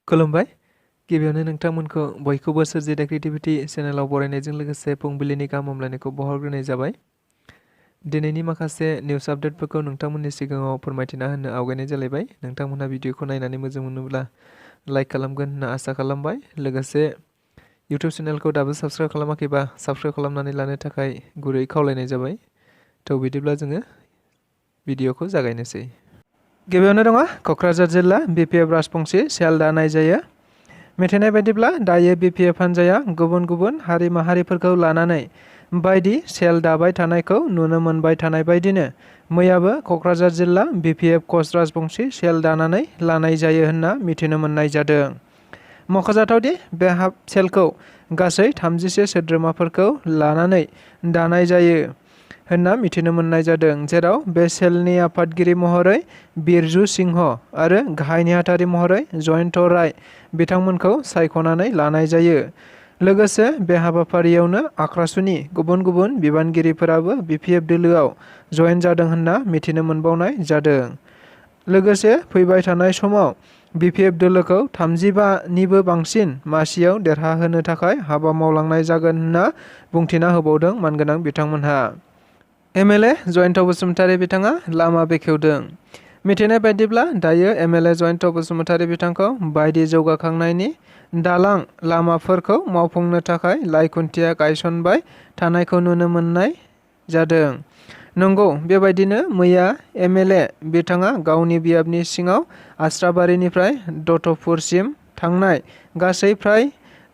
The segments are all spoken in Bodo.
खुलुमबाय गिबियावनो नोंथांमोनखौ बयखौबो सोरजिदा क्रिएटिभिटी चेनेलाव बरायनायजों लोगोसे फुंबिलिनि गाहाम हामलायनायखौ बावहरग्रोनाय जाबाय। दिनैनि माखासे निउस आपडेटफोरखौ नोंथांमोननि सिगाङाव फोरमायथिना होनो आवगायनाय जालायबाय। नोंथांमोनहा भिडिअखौ नायनानै मोजां मोनोब्ला लाइक खालामगोन होनना आसा खालामबाय। लोगोसे इउटिउब चेनेलखौ दाबो साबस्क्राइब खालामाखैबा साबस्क्राइब खालामनानै लानो थाखाय गुरै खावलायनाय जाबाय। थ' बिदिब्ला जोङो भिडिअखौ जागायनोसै। गिबियावनो दङ क'क्राझार जिल्ला BPF राजबंसि सेलदा नायजायो। मिथिनाय बायदिब्ला दायो BPF हान्जाया गुबुन गुबुन हारि माहारिफोरखौ लानानै बायदि सेल दाबाय थानायखौ नुनो मोनबाय थानाय बायदिनो मैयाबो क'क्राझार जिल्ला BPF कच राजबंसि सेल दानानै लानाय जायो होनना मिथिनो मोननाय जादों। मख'जाथावदि बे सेलखौ गासै 30 सोद्रोमाफोरखौ लानानै दानाय जायो होनना मिथिनो मोननाय जादों, जेराव बे सेलनि आफादगिरि महरै बिरजु सिंह आरो गाहाय नेहाथारि महरै जयन्त राय बिथांमोनखौ सायख'नानै लानाय जायो। लोगोसे बे हाबाफारियावनो आख्रासुनि गुबुन गुबुन बिबानगिरिफोराबो BPF दोलोआव जयेन जादों होनना मिथिनो मोनबावनाय जादों। लोगोसे फैबाय थानाय समाव BPF दोलोखौ 35निबो बांसिन मासियाव देरहाहोनो थाखाय हाबा मावलांनाय जागोन होनना बुंथिना होबावदों मानगोनां बिथांमोनहा। MLA जयन्त बसुमतारी बिथाङा लामा बेखेवदों। मिथिनाय बायदिब्ला दायो MLA जयन्त बसुमतारी बिथांखौ बायदि जौगाखांनायनि दालां लामाफोरखौ मावफुंनो थाखाय लाइखुन्थिया गायसनबाय थानायखौ नुनो मोननाय जादों। नंगौ, बेबायदिनो मैया MLA बिथाङा गावनि बियाबनि सिङाव आस्राबारिनिफ्राय दतपुरसिम थांनाय गासै फ्राय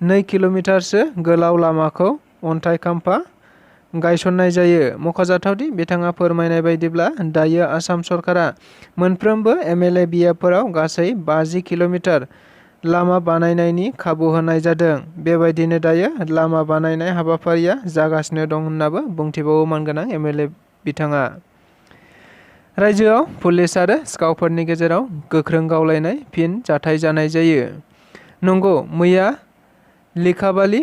2 किल'मिटारसो गोलाव लामाखौ अन्थाइ खाम्फा गायसननाय जायो। मख'जाथावदि बिथाङा फोरमायनाय बायदिब्ला दायो आसाम सरकारा मोनफ्रोमबो MLA बियाबफोराव गासै 50 किल'मिटार लामा बानायनायनि खाबु होनाय जादों। बेबायदिनो दायो लामा बानायनाय हाबाफारिया जागासिनो दं होननाबो बुंथिबावो मानगोनां MLA बिथाङा। रायजोआव पुलिस आरो सिखावफोरनि गेजेराव गोख्रों गावलायनाय फिन जाथाय जानाय जायो। नंगौ, मैया लिखाबालि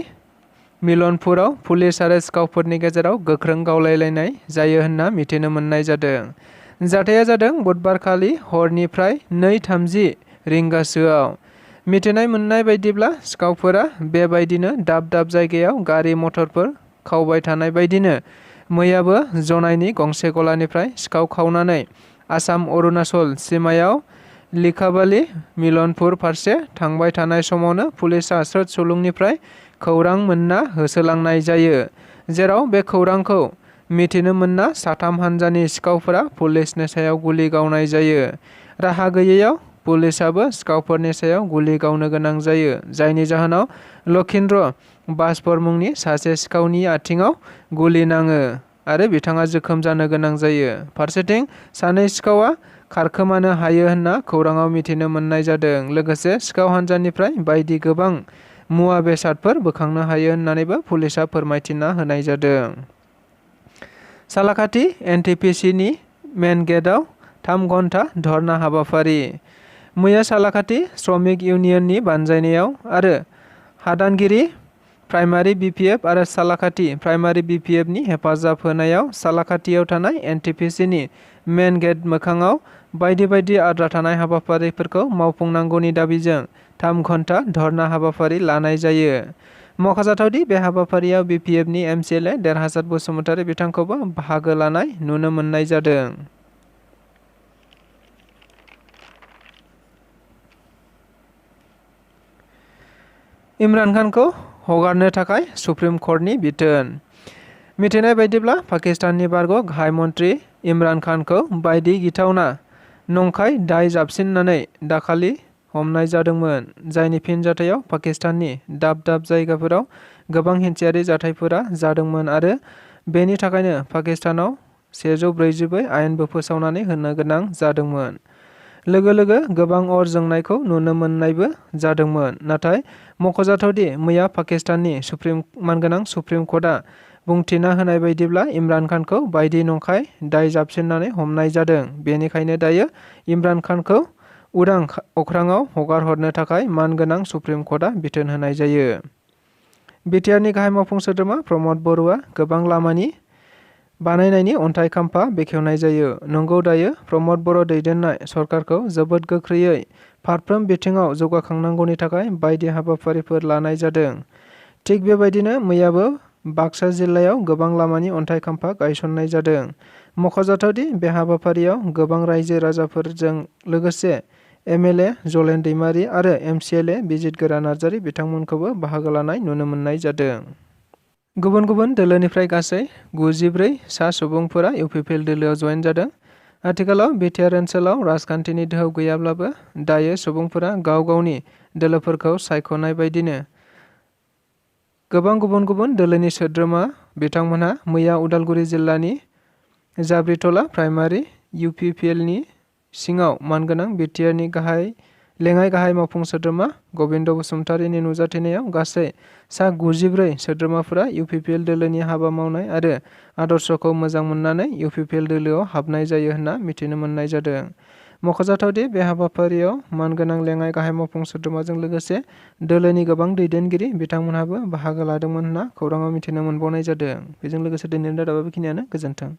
मिलनपुराव पुलिस आरो सिखावफोरनि गेजेराव गोख्रों गावलायलायनाय जायो होनना मिथिनो मोननाय जादों। जाथाया जादों बुधबारखालि हरनिफ्राय 2:30 रिंगासोआव। मिथिनाय मोननाय बायदिब्ला सिखावफोरा बेबायदिनो दाब दाब जायगायाव गारि मटरफोर खावबाय थानाय बायदिनो मैयाबो जनाइनि गंसे गलानिफ्राय सिखाव खावनानै आसाम अरुणाचल सिमायाव लिखाबालि मिलनपुर फारसे थांबाय थानाय समावनो पुलिसआ स्रोद सुलुंनिफ्राय खौरां मोनना होसोलांनाय जायो, जेराव बे खौरांखौ मिथिनो मोनना साथाम हान्जानि सिखावफोरा पुलिसनि सायाव गुलि गावनाय जायो। राहा गैयैयाव पुलिसआबो सिखावफोरनि सायाव गुलि गावनो गोनां जायो, जायनि जाहोनाव लखिन्द्र बाजपर मुंनि सासे सिखावनि आथिङाव गुलि नाङो आरो बिथाङा जोखोम जानो गोनां जायो। फारसेथिं सानै सिखावआ खारखोमानो हायो होनना खौराङाव मिथिनो मोननाय जादों। लोगोसे सिखाव हान्जानिफ्राय बायदि गोबां मुवा बेसादफोर बोखांनो हायो होननानैबो पुलिसआ फोरमायथिना होनाय जादों। सालाकाथि NTPCनि मेन गेटआव 3 घन्टा धर्ना हाबाफारि। मैया सालाकाथि श्रमिक इउनियननि बानजायनायाव आरो हादानगिरि प्राइमारि BPF आरो सालाकाथि प्राइमारि BPFनि हेफाजाब होनायाव सालाकाथियाव थानाय NTPCनि मेन गेट मोखाङाव बायदि बायदि आद्रा थानाय हाबाफारिफोरखौ मावफुंनांगौनि दाबिजों 3 घन्टा धर्ना हाबाफारि लानाय जायो। मख'जाथावदि बे हाबाफारियाव BPFनि MCLA देरहासात बसुमतारी बिथांखौबो बाहागो लानाय नुनो मोननाय जादों। इमरान खानखौ हगारनो थाखाय सुप्रिम कर्टनि बिथोन। मिथिनाय बायदिब्ला पाकिस्ताननि बारग' गाहाय मन्त्रि इमरान खानखौ बायदि गिथावना नंखाय दाय जाबसिननानै दाखालि हमनाय जादोंमोन, जायनि फिनजाथायाव पाकिस्ताननि दाब दाब जायगाफोराव गोबां हिंसायारि जाथायफोरा जादोंमोन आरो बेनि थाखायनो पाकिस्तानाव 144 आयेनबो फोसावनानै होनो गोनां जादोंमोन। लोगो लोगो गोबां अर जोंनायखौ नुनो मोननायबो जादोंमोन। नाथाय मख'जाथावदि मैया पाकिस्ताननि मानगोनां सुप्रिम कर्टआ बुंथिना होनाय बायदिब्ला इमरान खानखौ बायदि नंखाय दाय जाबसिननानै हमनाय जादों। बेनिखायनो दायो इमरान खानखौ उदां अख्राङाव हगार हरनो थाखाय मानगोनां सुप्रिम कर्टआ बिथोन होनाय जायो। बिटिआरनि गाहाय मावफुं सोद्रोमा प्रमद बर'आ गोबां लामानि बानायनायनि अन्थाइ खाम्फा बेखेवनाय जायो। नंगौ, दायो प्रमद बर' दैदेननाय सरकारखौ जोबोद गोख्रैयै फारफ्रोम बिथिङाव जौगाखांनांगौनि थाखाय बायदि हाबाफारिफोर लानाय जादों। थिग बेबायदिनो मैयाबो बाक्सा जिल्लायाव गोबां लामानि अन्थाइ खाम्फा गायसननाय जादों। मख'जाथावदि बे हाबाफारियाव गोबां रायजो राजाफोरजों लोगोसे MLA जलेन दैमारि आरो MCLA बिजित गोरा नार्जारि बिथांमोनखौबो बाहागो लानाय नुनो मोननाय जादों। गुबुन गुबुन दोलोनिफ्राय गासै 94 सा सुबुंफोरा UPPL दोलोआव जयेन जादों। आथिखालाव बिटिआर ओनसोलाव राजखान्थिनि दोहौ गैयाब्लाबो दायो सुबुंफोरा गाव गावनि दोलोफोरखौ सायख'नाय बायदिनो गोबां गुबुन गुबुन दोलोनि सोद्रोमा बिथांमोनहा मैया उदालगुरि जिल्लानि जाब्रिटला प्राइमारि UPPLनि सिङाव मानगोनां बिटिआरनि लेङाइ गाहाय मावफुं सोद्रोमा गबिन्द बसुमतारिनि नुजाथिनायाव गासै सा 94 सोद्रोमाफोरा UPPL दोलोनि हाबा मावनाय आरो आदर्शखौ मोजां मोननानै UPPL दोलोआव हाबनाय जायो होनना मिथिनो मोननाय जादों। मख'जाथावदि बे हाबाफारियाव मानगोनां लेङाइ गाहाय मावफुं सोद्रोमाजों लोगोसे दोलोनि गोबां दैदेनगिरि बिथांमोनहाबो बाहागो लादोंमोन होनना खौराङाव मिथिनो मोनबावनाय जादों। बेजों लोगोसे दिनैनि रादाबा बेखिनियानो। गोजोन्थों।